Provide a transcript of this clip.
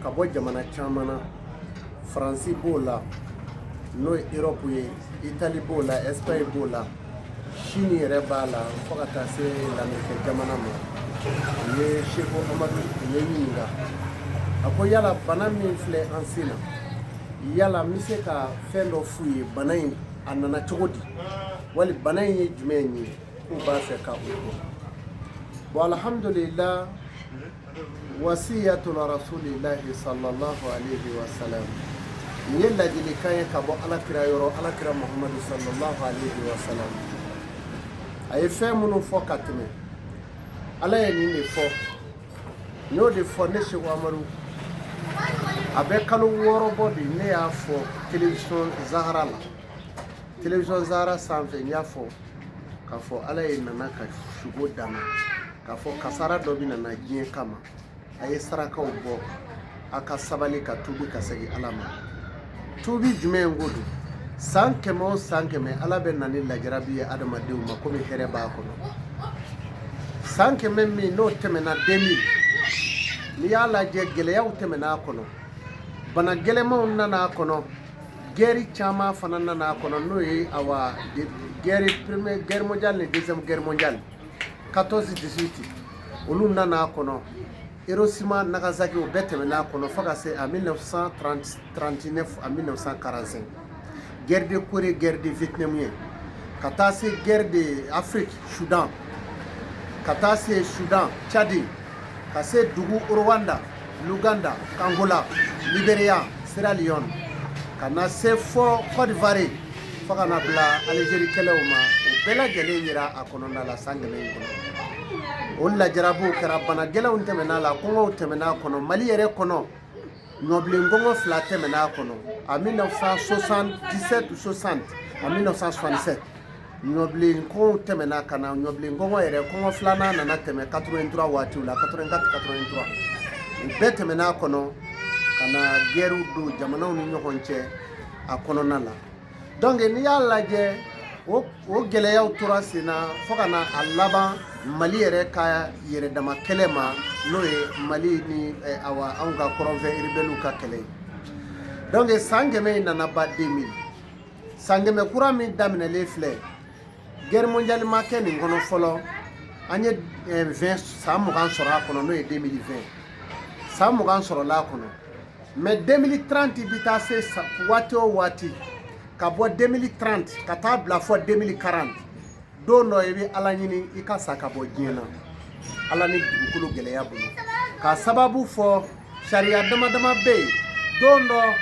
Ka bɔ jamana caman na, Faransi b'o la, n'o ye Europe ye, Italie b'o la, Espagne b'o la, Chine yɛrɛ b'a la, fo ka taa se Lamɛrikɛn jamana ma. U ye Seko Amadu, u ye ɲininka, a ko yala bana min filɛ an sen na, yala n bɛ se ka fɛn dɔ f'u ye, bana in a nana cogo di, wali bana in ye jumɛn ye, k'u b'a fɛ ka o dɔn. Bon, alhamdulillah, wasiyatul rasulillahi sallallahu alaihi wasallam, nin ye ladilikan ye ka bɔ Alakira yɔrɔ, Alakira Muhamadu sallallahu alaihi wasallam. A ye fɛn minnu fɔ ka tɛmɛ, Ala ye nin de fɔ, n y'o de fɔ. Ne Seko Amadu, a bɛ kalo 6 bɔ bi, ne y'a fɔ télévision Zahara la, télévision Zahara sanfɛ, n y'a fɔ k'a fɔ Ala ye nana ka sugo dama k'a fɔ kasara dɔ bɛ nana diɲɛ kama, a ye sarakaw bɔ, a ka sabali ka tubi ka segin Ala ma. Tubi jumɛn ko don? San 100 o san 100, Ala bɛ na ni lajarabi ye adamadenw ma, komi hɛrɛ b'a kɔnɔ. San 100 min n'o tɛmɛna, 2000, n'i y'a lajɛ, gɛlɛyaw tɛmɛna a kɔnɔ, bana gɛlɛmanw nana a kɔnɔ, guerre caman fana nana a kɔnɔ, n'o ye awa guerre, première guerre mondiale ni deuxième guerre mondiale, 14 18, olu nana a kɔnɔ, Hiroshima, Nagasaki, o bɛɛ tɛmɛna a kɔnɔ, fo ka se a 1939 à 1945, guerre de Corée, guerre de Vietnam ye, ka taa se guerre de Afrique, Soudan, ka taa se Soudan, Tchad, ka se dugu Rwanda, Luganda, Angola, Libéria, Sierra Leone, ka na se fɔ Côte d'Ivoire, fo ka na bila Algérie kɛlɛw ma. O bɛɛ lajɛlen yira a kɔnɔna la. San 100 in kɔnɔ, o lajarabiw kɛra, bana gɛlɛnw tɛmɛna la, kɔngɔw tɛmɛna a kɔnɔ. Mali yɛrɛ kɔnɔ, ɲɔbilen kɔngɔ fila tɛmɛna a kɔnɔ, a 1977 60, a 1967. Ɲɔbilen kɔngɔw tɛmɛna ka na, ɲɔbilen kɔngɔ yɛrɛ, kɔngɔ filanan nana tɛmɛ 83 waatiw la, 84, 83, o bɛɛ tɛmɛna a kɔnɔ, ka na guerrew don jamanaw ni ɲɔgɔn cɛ a kɔnɔna la. Donc n'i y'a lajɛ, o gɛlɛyaw tora sen na fo ka na a laban Mali yɛrɛ ka yɛrɛdama kɛlɛ ma, n'o ye Mali ni awa anw ka kɔrɔnfɛ rebelles ka kɛlɛ ye. Donc san 100 in nana ban 2000. San 100 kura min daminɛlen filɛ, guerre mondiale ma kɛ nin kɔnɔ fɔlɔ. An ye 20, san 20 sɔrɔ a kɔnɔ, n'o ye 2020, san 20 sɔrɔla a kɔnɔ. Mais 2030 bi taa se waati o waati, ka bɔ 2030 ka taa bila fɔ 2040, don dɔ i bɛ Ala ɲini i ka sa ka bɔ diɲɛ na, Ala ni dugukolo gɛlɛya bolo, k'a sababu fɔ sariya dama dama bɛ yen don dɔ.